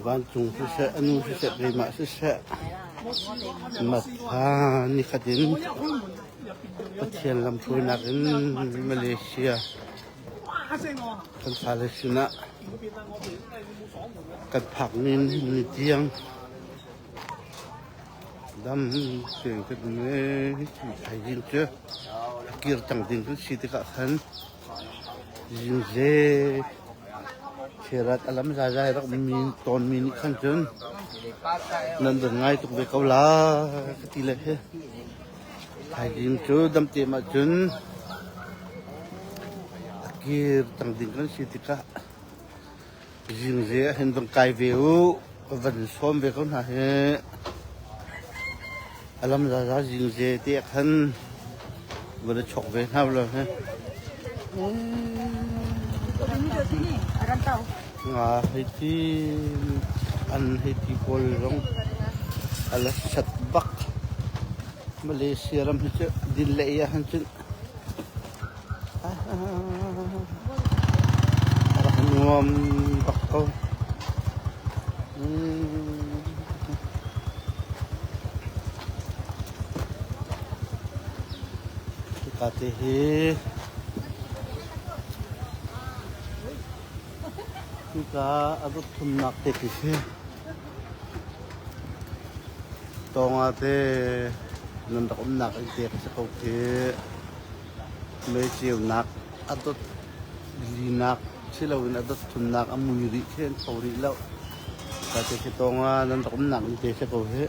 Vancung siseh, a nu siseh, keimah siseh, matha nikhat in Pathian lamhruainak in Malaysia kan fale sinah kan phak ni ni tiang dam tein kan um i thaizing cu a kir cang ding kan si tikah khan Zingze Thirat a lam zaizai rak mi tawnmi nih khan cun nan don ngai tuk ve ko la ka ti le hi. Thaizing cu damtem ahcun a kir cang ding kan si tikah Zingze ah hin vung kai ve u, ka van sawm ve ko hna hi. A lam zaza zingze te ah khan van i chok ve hna lo hi. Nga hei ti an hei ti pawl zong a la sat bak. Malaysia ram hi cu din le ei ah han cun A rak nuam bak ko. Hika te hi hika a rut thumnak te khi si. Tawnga te nan rak umnak in te ka si ko khi. Mei ceunak a dot linak siloin a dot thumnak a mui rih khi an tho rih lo. Tate khi tawng ah nan rak umnak in te si ko hi.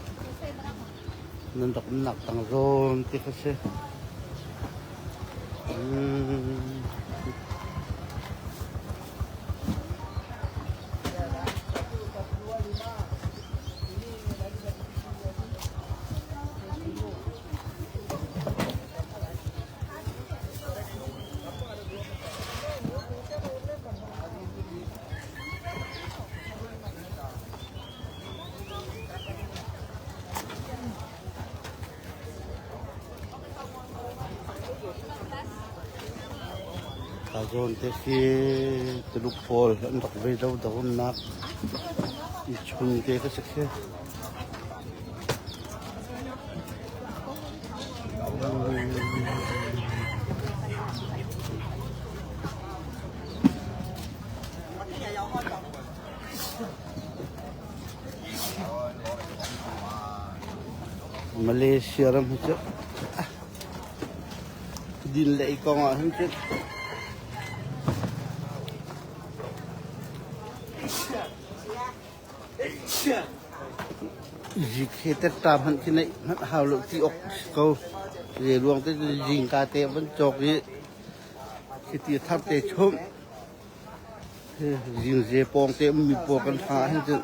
Nan rak umnak tang zawn te kha si. Mm. Zawn te khi Tuluk pawl an rak vei do do nak i chung te ka si khi. Malaysia ram hi cu din le ei kong ah hin cun Zik he tetta hmanh khi neih hmanh hau lo ti awk si ko. Ze ruang te zingka te van cawk i khiti thar te chumh. Zingze pawng te ummi pawl kan hna hin cun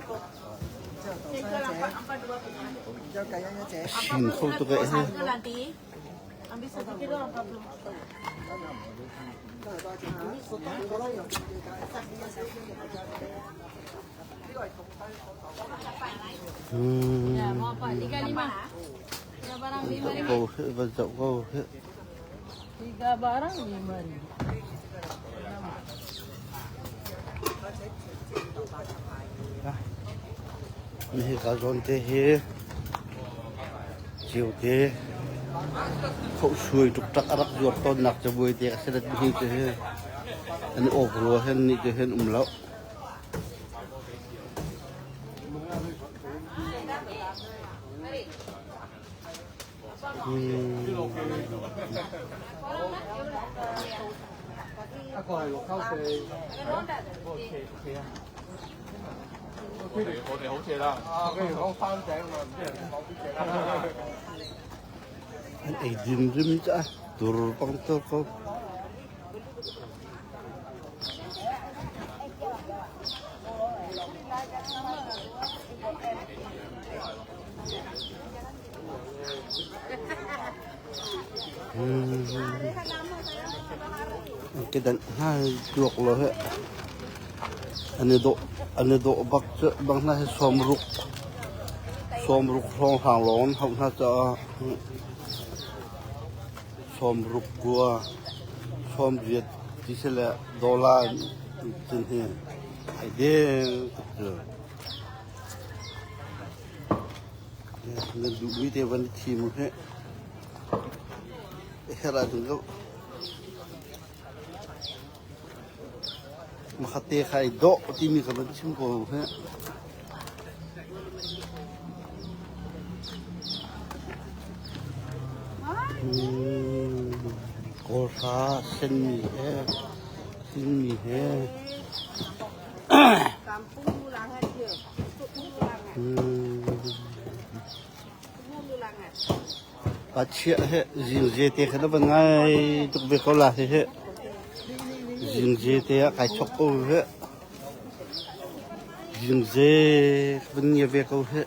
a sin kho tuk eh hi. Hika zawn te hi ciote khohsuai ṭukṭak a rak zuar tawnnak cabuai te a si rat hi cu hi an i awk rua hen nih cu hen um lo. An eidin rim caah tur pang tur ko. Kedanh hna tuak lo he an i dawh an i dawh bak cu bang hna hi sawmruk sawmruk hrawnghrang lawng an hauh hna caah sawmruk kua sawmriat ti si le dollar. Cun hi ai deng tuk cu. Nan duhmi te van i thim u hih. Herh ahcun ko. Makhat te kha ai dawh timi kha van chim ko hih. Kawlhra senmi he sinmi he Pachiah he zingze te kha na van ngai tuk ve ko la hihi. Zingze te ah kai chok ko hi. Zingze van ngia ve ko hi.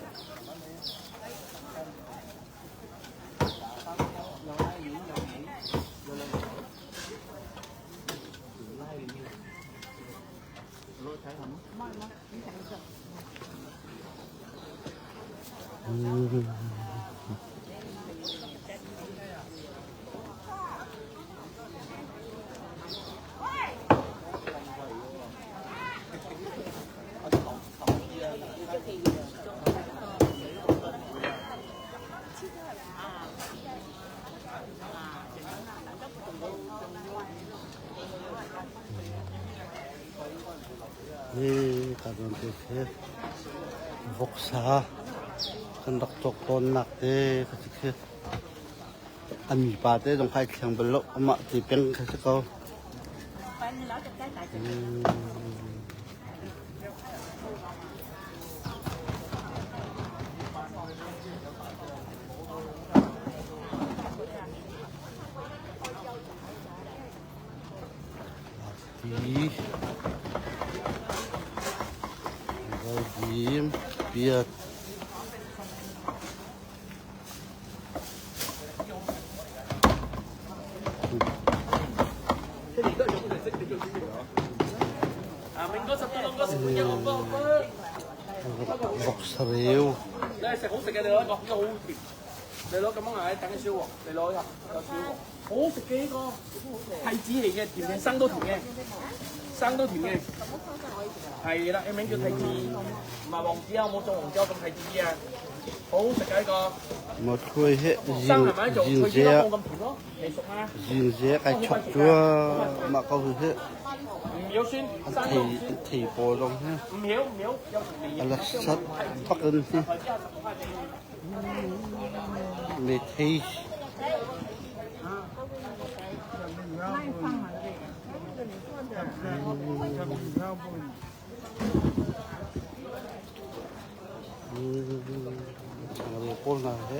Hi ka zawn te khi voksa kan rak cawk tawnnak te ka si khi. A mipa te zong kha ai thleng bal lo. Amah te peng kha si ko. Ti, Raldim, Piat. Vok sareu. 你攞咁樣嗌，等少喎，你攞入有少喎，好食嘅呢個提子嚟嘅，甜嘅，生都甜嘅，生都甜嘅，係啦，名叫提子，唔係王子啊，我冇種黃椒咁提子啊，好食嘅呢個。 Ma khuai he 生係咪 zing 做 zing 脆 ze 啲咯，冇咁甜咯，未熟啊， zing ze kai chok chua ma ko he 唔要酸， an 生 thei 都唔酸， an thei pawl zong he 唔曉唔曉，有甜 a lak sat bak in hi me thei. Changreu pawl hna he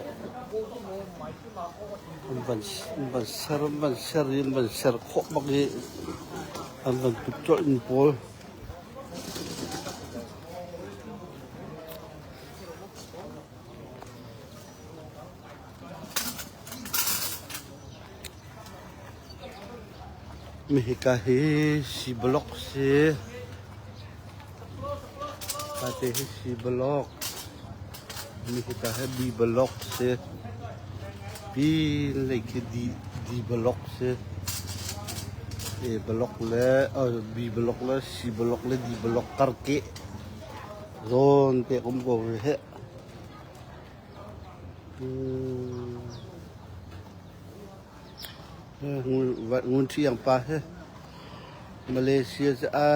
an van an van ser an van ser i an van ser khawh bak i an van put colh mi pawl. Hika hi si block si. Kate hi si block. Hika hi B block si. B lei khi D, D block si. A block le B block le C block le D block karke zawn te um ko he. Ngun Ṭhiang pa hi Malaysia cu a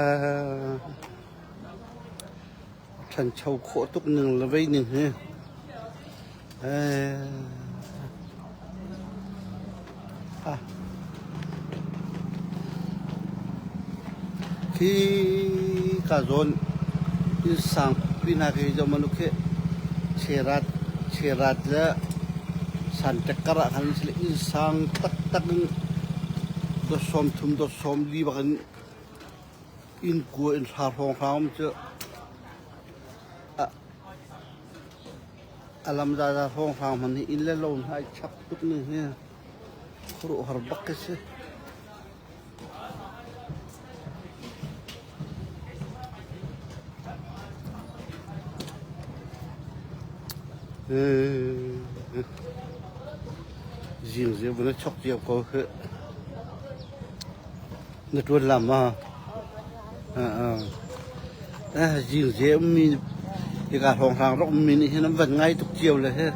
ṭhancho khawh tuk ning le vei ning hi. Khi ka zawn inn sang khuapi hna khi zoh hmanh u khi Cherat Cherat le Sanṭek kar ah khan inn sang taktak in dot 30 dot 40 bak in inn kua inn hra hrawnghrang um cu a lam zaza hrawnghrang hmanh hi inn le lo hna ai chap tuk ning hi khuaruahhar bak khi si. Zingzeu vun a chok cio ko hi. Na ṭuan lam ma? Zingze ummi hika hrawnghrang rak ummi nih hin an van ngai tuk cio le hi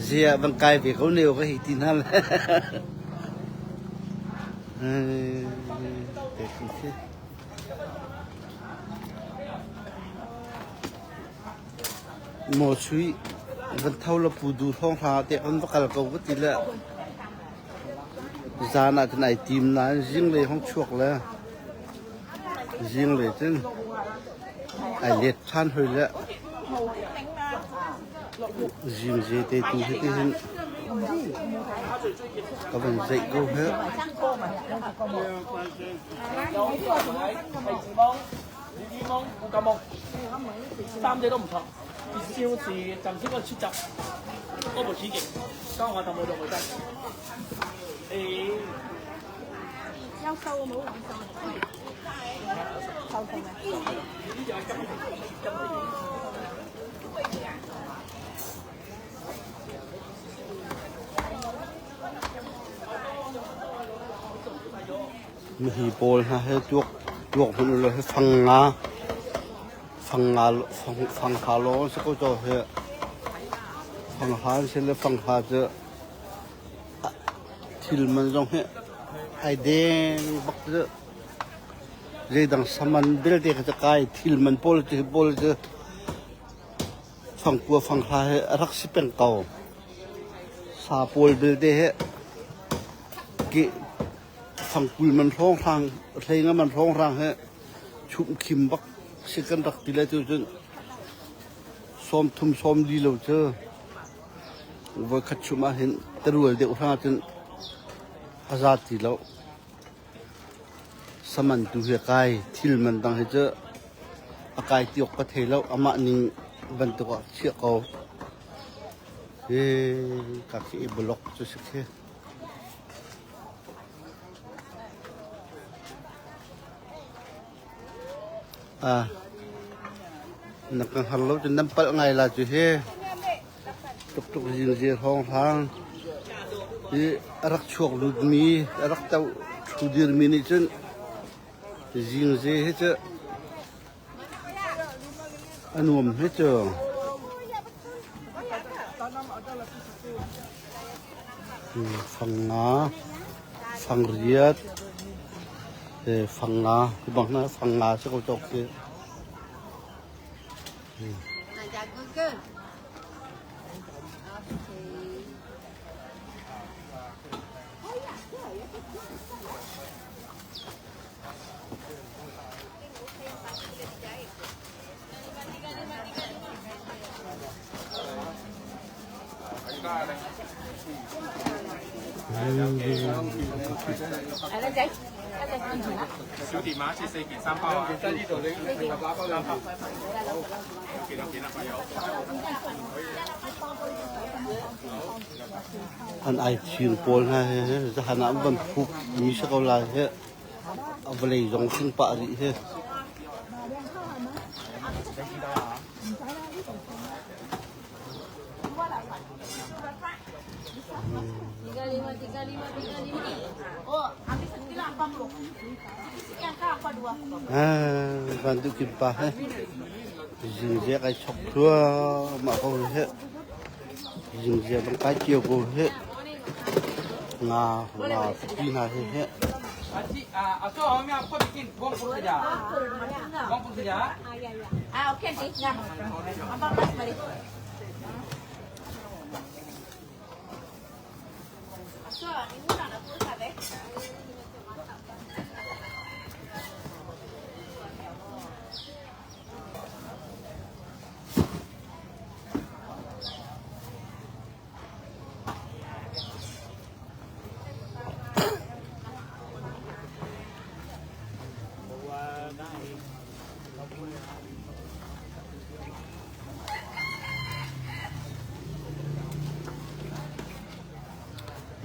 zia van kai ve ko ne ka hei ti hna le. Maw sui van tho la pu du hrawnghrang ah teh kan va kal ko ka ti le zan ah cun ai tim nain zinglei hong chuak le zinglei cun ai let ṭhan hoi le zingze te tu hi ti hin ka van zeih ko he. 三隻都唔錯，熱銷是暫時嗰個出汁，嗰部刺激，當我就冇做冇得。誒，有瘦冇冷瘦，瘦同埋。呢隻係金皮，金皮。 Hi pawl hna he tuak tuak hmanh ulaw hi fang nga fang nga fang fang hra lawng an si ko caw hi fang hra an si le fang hra cu thil man zong hi ai deng bak cu zeidang saman belte kha cu kai thil man pawl cu hi pawl cu fangkua fanghra he a rak si peng ko. Sa pawl belte he ke fangkul man hrawnghrang hleinga man hrawnghrang he chumh khim bak si kan rak ti le tu cun sawm thum sawm li lo cu voi khat chum ah hin tarual deuh hra cun a za ti lo. Saman tu hi a kai. Thil man dang hi cu a kai ti awk ka thei lo. Amah ning bantuk ah chiah ko. Hi ka khi i block cu si khi. Ah, na kan har lo cun nan palh ngai la cu hi. Tuk tuk zingzir hawng hlang. Hi a rak chuak lutmi, a rak to thu dirmi nih cun zingze hi cu a nuam hi cu. Fang nga, fang riat, fang nga, hi bang hna fang nga si ko cawk khi. Nak jaga ke? Okey. 小電話切四件三包啊！呢度你三包。幾多幾粒有？ An ai thir pawl hna he zahan ah an van phuk mi si ko lai he a vawlei zong hring pah rih he. Van duh kim pa he zingzia kai chok thluahmah ko he zingzia bang kai cio ko he nga nga pi hna he he. Ah, okey nanti. Nah, abang mas mari. So, ni mula nak pulsa deh.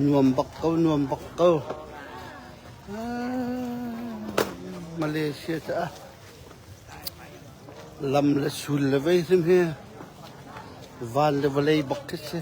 Nuam bak ko, nuam bak ko. Malaysia caah lam le sul le vei hrim hi van le vawlei bak khi si.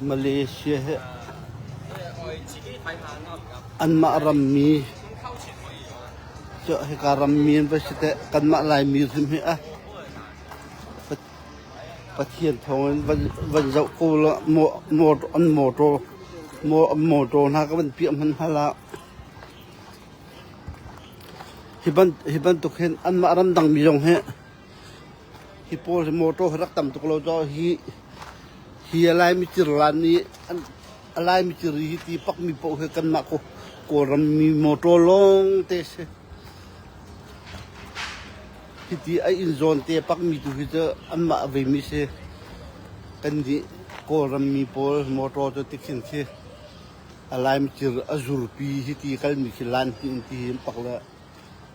Malaysia hi anmah rammi cu hika rammi an va si teh kanmah Laimi hrim hi a Pathian thawngin van zoh ko law an motor motor hna ka van piah hmanh hna hlah. Hi bantuk hin anmah ramdang mi zong hi hi pawl hi motor hi rak tam tuk lo caw hi hi a Laimi cirlan nih a Laimi ciri hi ti pak mi paoh hi kanmah Kawlram mi motor lawng te si. Hiti a inn zawn te pakmi tu hi cu anmah a veimi si. Kannih Kawlram mi pawl motor cu tikhin khi a laimcir a zurpi hiti kalmi khi lan hnih in ti hi an pak le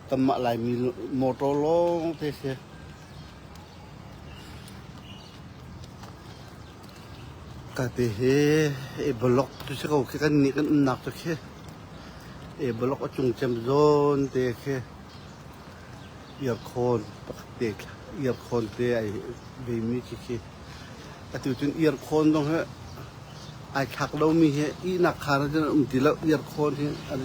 kanmah Laimi motor lawng te si. Ka te hi e block tu si ko khi kannih kan umnak cu khi e block a cung cem zawn te khi Earcon pakhat te earcon te ai veimi khi khi atu cun earcon zong hi ai thlak lomi hi ihnak khar ah cun a um ti lo earcon hi an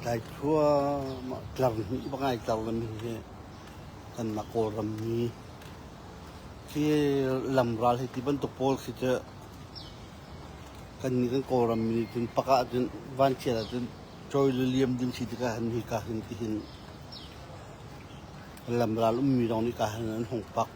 Tlai thluahmah tlar hnih bak ai tlar lami hi kanmah Kawlram mi Khi lamral hei ti bantuk pawl khi cu kannih kan Kawlram mi nih cun pak ahcun vanchiat ahcun cawi le liam ding si tikah hin hika hin tihin lamral ummi zong nih ka hin an hung pak.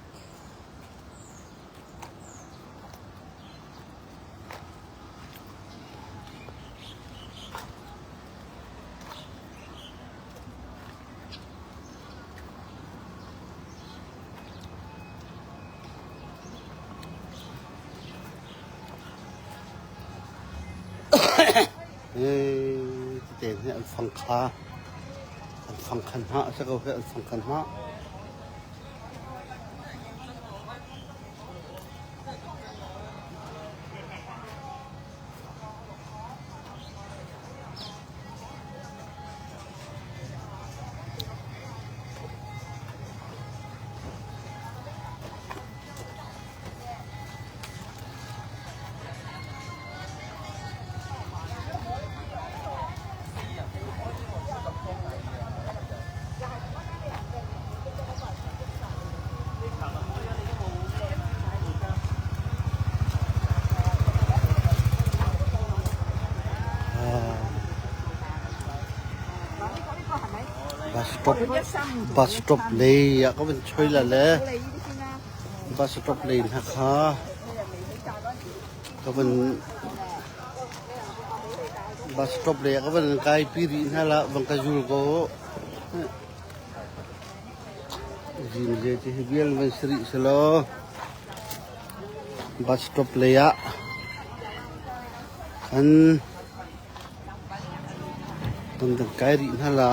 Tete hi an fang kha an fang khan hna a si ko hi an fang khan hna. Bus stop lei ah ka van choi la le bus stop lei hna kha ka van bus stop lei ah ka van kai pi rih hna la van ka zul ko. Zing le ti hi vial van si rih selaw bus stop lei ah khan kan kan kai rih hna la.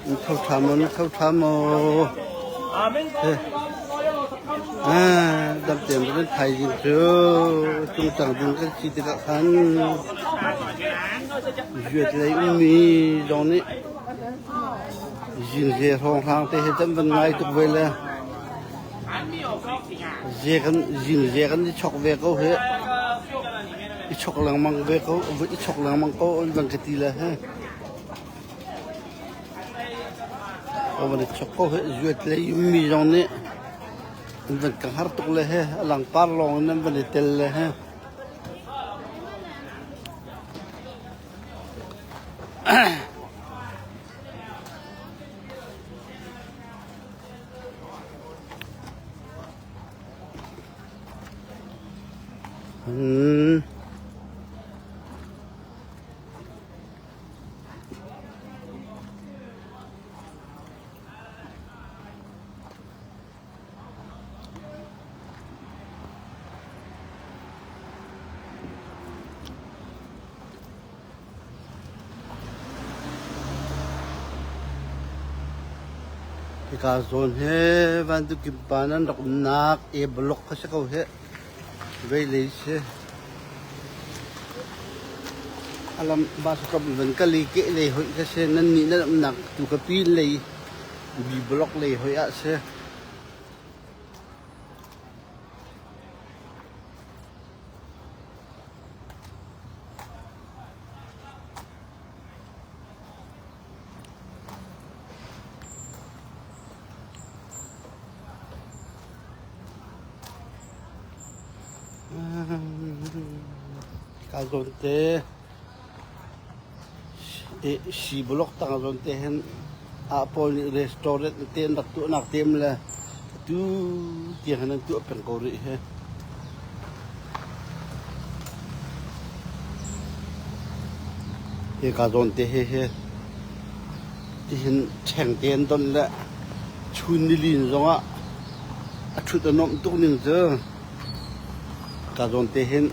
Na tho ṭha maw? Na tho ṭha maw? Dam tein kan thaizing cu cungcang ding kan si tikah khan zuat lei ummi zong nih zingze hrawnghrang te he can van ngai tuk ve le ze kan zingze kan i chok ve ko he i chok lengmang ve ko i chok lengmang ko van ka ti le he Mi zong nih an van ka har tuk le he a langpar lawng in an van i tel le he. Hmm. Hika zawn hi Vantukim pa nan rak umnak e block kha si ko hih. Veilei si. Alam bus stop van kal i keh lei hoih kha si. Nan nih nan umnak tu ka pin lei B block lei hoih ah si. Ka zawn te si block tang zawn te hin ah pawl nih restaurant te an rak tuahnak te um le atu tiang hin an tuah peng ko rih hi. Hika zawn te hi hi tihin ṭheng te an donh le chun nilin zongah a ṭhut a nuamh tuk ning cu ka zawn te hin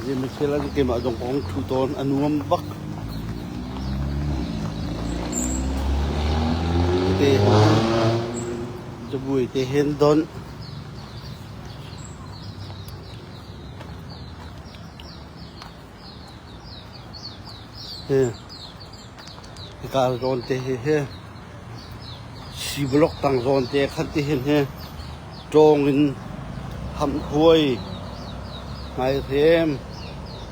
zeimawthil ah keimah zong ka hung ṭhu tawn a nuam bak. Te cabuai te hin donh. Hika zawn te hi hi si block tang zawn te khat ti hin hi ṭawng in hamhhuai hmaihrem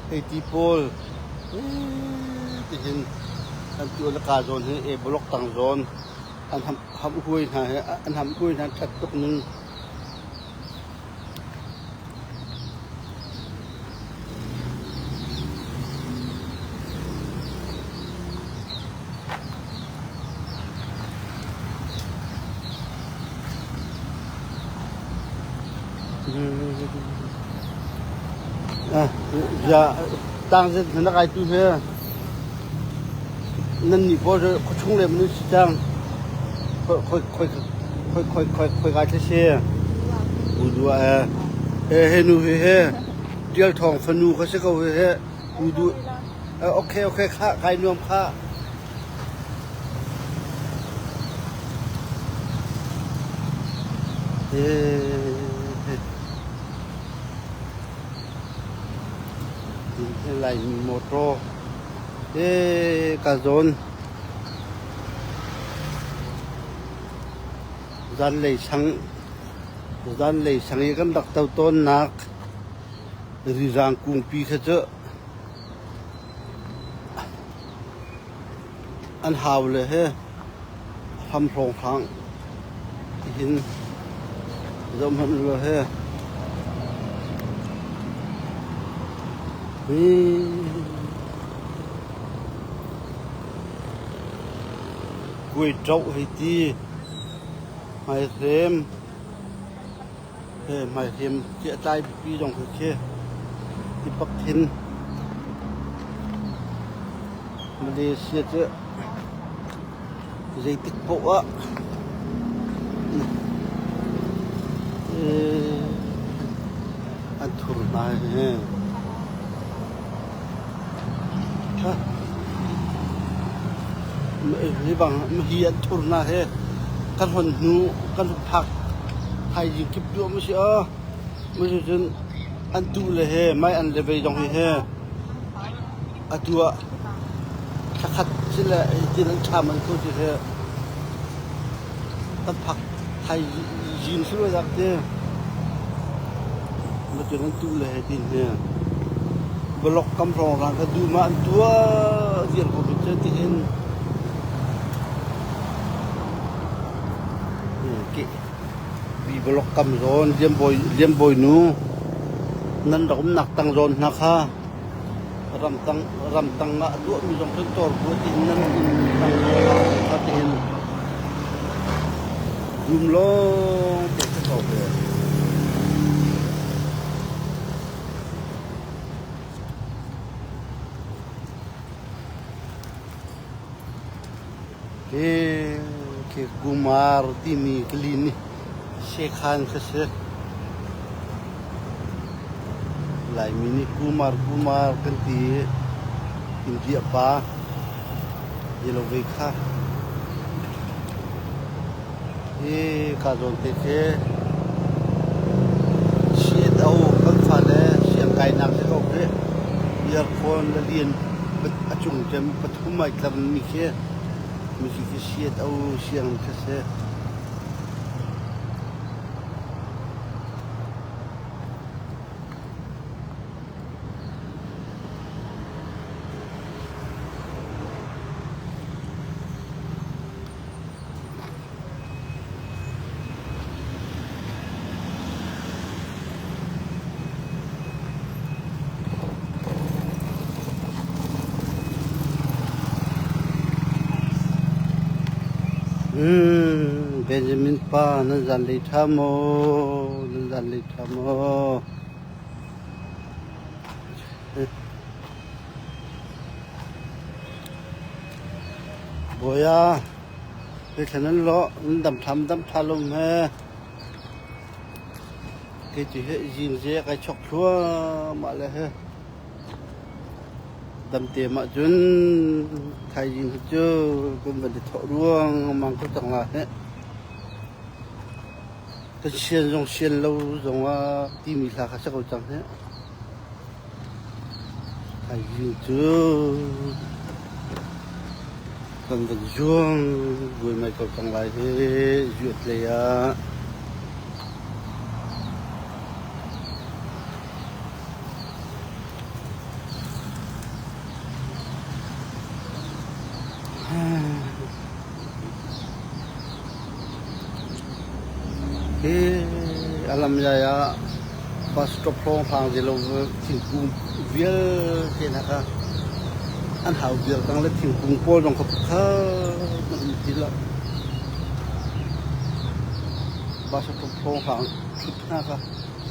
hei ti pawl ti hin an tuah le ka zawn hi e block tang zawn an hamhhuai hna hi an hamhhuai hna ṭhat tuk ning. Tangzet na kai tu hi nan nih pawl cu khuachung le nan si cang. Khoi khoi khoi khoi khoi khoi ka thla si. Udu eh he he nu he he Tial Thawng fanu kha si ko he he udu okay okay kha kai nuam kha. He he Laimi motor he ka zawn. Zanlei sang zanlei sang i kan rak to tawnnak rirang kungpi kha cu an hau le he hram hrawnghrang tihin zoh hmanh ulaw he hi Kuaiṭoh hei ti. Hmaihrem he hmaihrem khi a tlai pipi zong khi khi ti bak thin. Malaysia cu zeitik paoh ah an thur hna he. Hi bang hi an thur na he kan hon hnu kan phak thaizing kip duah mu si aw. Mu si cun an tu le he mai an le vei zong hi he atu ah thlakhat sile tin an ṭha man ko ti he kan phak thaizing si lo dak ti. Mu cun an tu le he tin he blok kam hrawng rang ka du ma an tuah vial ko cu ti hin bi blok kam zawn liambawi liambawi nu nan rak umnak tang zawn hna kha ramtang ramtang ah a tuahmi zong cun tor bu ti nan inn tang kha ti hin dum lawng te si ko ve. Hi khi Kumar timi klin nih Shekhan kha si. Laimi nih Kumar Kumar kan ti i India pa yellow ve kha. Hi ka zawn te khi CNO kan fale siangkainak si ko khi aircon le lian a cung cem pathum ai tlar mi khi mi khi CNO siang khi si. Benjamin pa nan zanlei ṭha maw? Nan zanlei ṭha maw? Bawia, Zeithla nan lawh, nan dam ṭham dam ṭha lo hme. Kei cu hi zing ze kai chok thluahmah le he. Damte mah cun thaizing hi cu kan van i thawh ruangmang ko cang la heh. Kan sian zong sian lo zong ah timi hla kha si ko cang heh. Thaizing cu kan van zuang vuaimai ko cang lai hi zuat lei ah. Hi a lam yai ah bus stop hrawnghrang zelo thingkung vialte hna kha an hau viar cang le thingkung pawl zong kha pakhat an um ti lo. Bus stop hrawnghrang ṭhut hna kha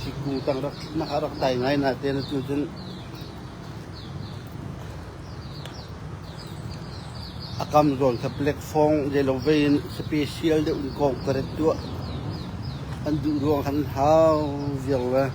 thingkung tang rak ṭhut hna kha a rak dai ngai natein atu cun A kam zawn kha platform zeilo vei in special deuh in concrete tuah an duh ruang khan an hau viar le.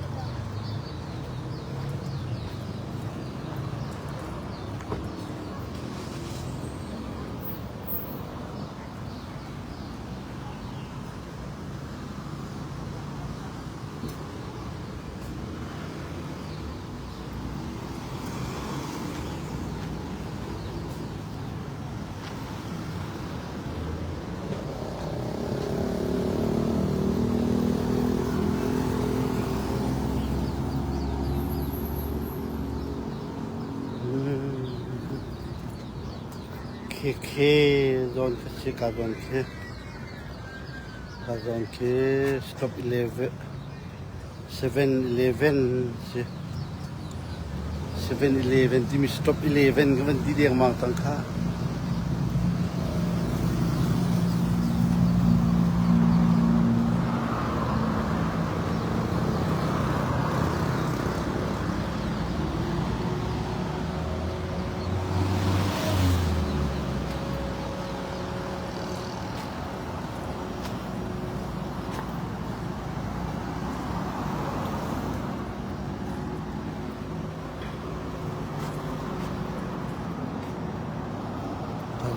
Khikhi zawn khi si ka zawn khi ka zawn khi stop 11 7-Eleven si. 7-Eleven timi stop 11 ka van ti dengmang cang kha.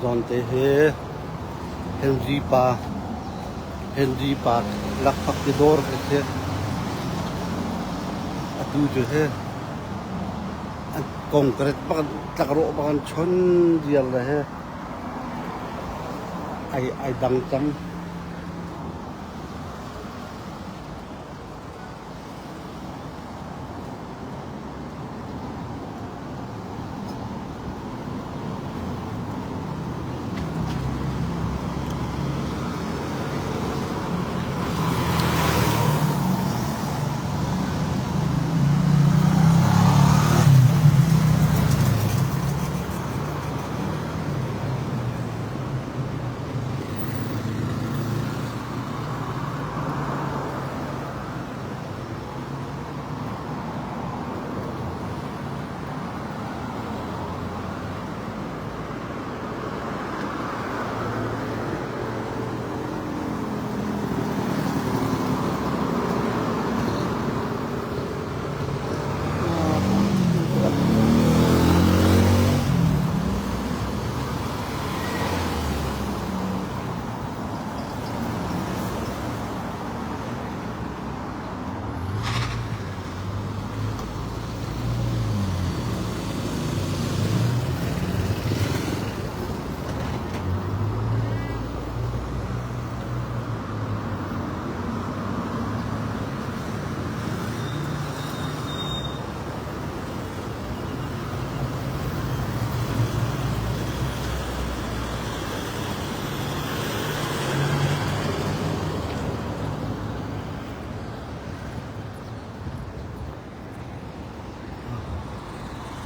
Zawnte hi. Henry pa Henry pa lakphak ti dawr ka si. Atu cu hi concrete bak tlakrawh bak an chon diar le hi ai dang cang.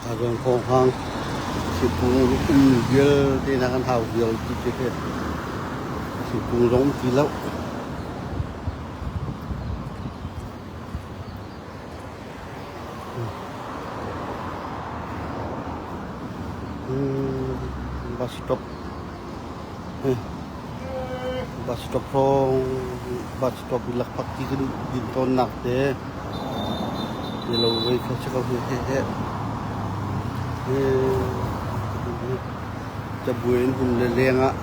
Kazawng thawngpang thingkung um vialte hna kan hau vial ti khi si. Thingkung zong um ti lo. Bus stop. Bus stop hrawng bus stop i lakphak ti kan din tawnnak te lo voi kha si ko hi he he cabuai in hun le leng ah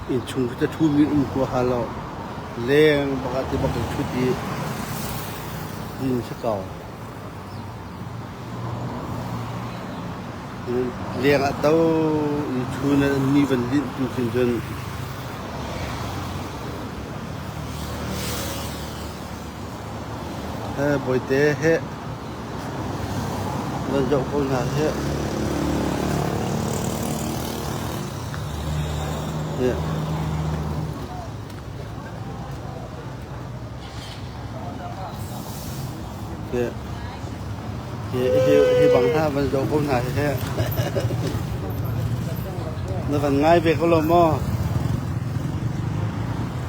innchung khi ta ṭhumi um huaha lo leng bak ah ti bak in ṭhut i din si ko. Leng ah to i ṭhu na ni van linh tu khin cun Bawite he nan zoh ko hna seh. Hi bang hna van zoh ko hna seh. Na van ngai ve ko lo maw?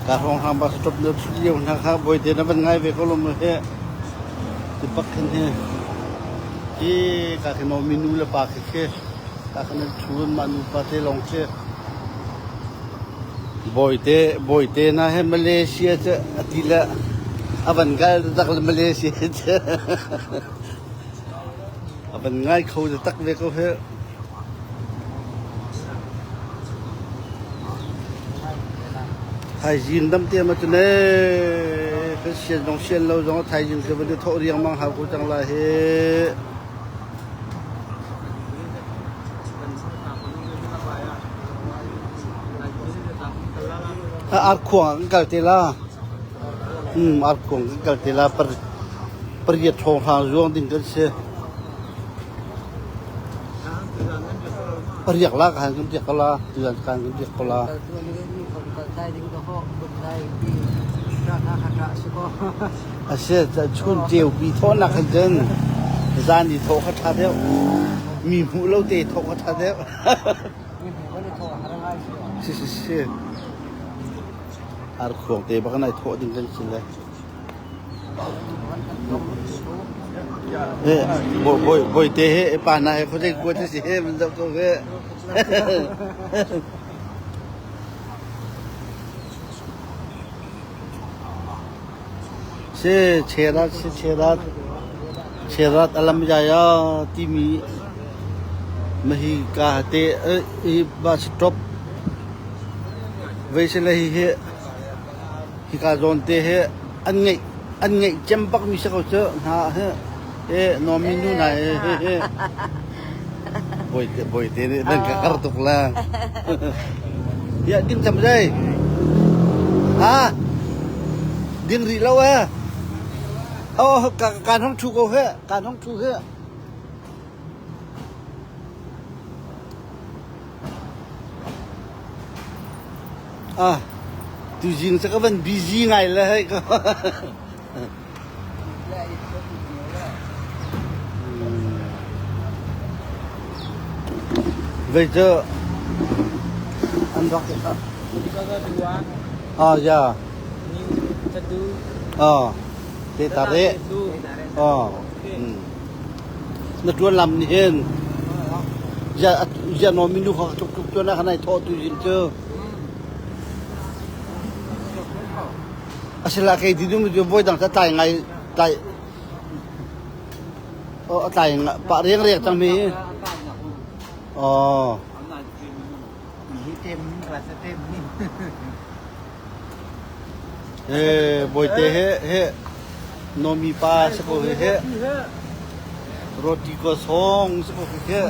Ka hrawng hrang bak stop na thut lio hna kha bawite na van ngai ve ko lo maw he? Ti bak khin hi. Hi ka khi maw mi nu le pa khi khi ka khi nan thu mah nu pa te lawng khi. Bawite bawite na he Malaysia cu ati le a van kal tak le Malaysia cu a van ngai kho tak ve ko he. Thaizing dam te ma cu ne kan sian zong sian lo zong thaizing cu van i thawh riangmang hau ko cang lai hi. Arkhuang kan kal te la. Arkhuang kan kal te la par pariat thawng hlang zuang ding kan si. Riak la ka han kan riak ko la tuan kan kan riak ko la. Asi chun ceu pi thawh nak hin cun zan i thawh kha ṭha deuh. Mi hmuh lo te thawh kha ṭha deuh. Si si si. Arkhuang te bak nai thawh ding kan si le. Bawite he pa na he khuazei kua te si he man zoh ko he. Si cherat si cherat cherat alam jaya timi mahi ka te i bus stop. Vei sile hihi hika zawn te hi an ngeih an ngeih cem bak mi si ko cu hna hi e nomi nu hna hi hi bawite bawite nih nan ka kar tuk la ya ding cam dai ha ding rih lo e oh ka kan hong thu ko he kan hong thu he Ah, tuzing cu ka van busy ngai le hei ka. Vei cu an rak Ah, ya. Ah, te ta re. Ah. Na ṭuan lam nih hin ziah naw minu kha tluk tluk tuan ah khan ai thawh tu zing cu. Asila kei ti dum cu voi dang ta tlai ngai tlai oh a tlai pah riang riak cang mi. Oh. He bawite he he nomi pa si ko he he roti ko song si ko he he.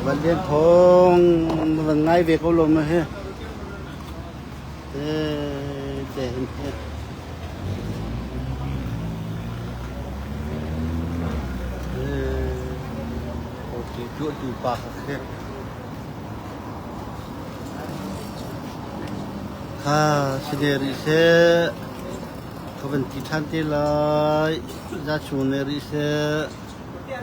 Van Lian Thawng na van ngai ve ko lo ma hi. Te hin he. Tuahtu pa kha khi. Kha si ne rih seh. Ka van ti ṭhan te lai. Za chung ne rih seh.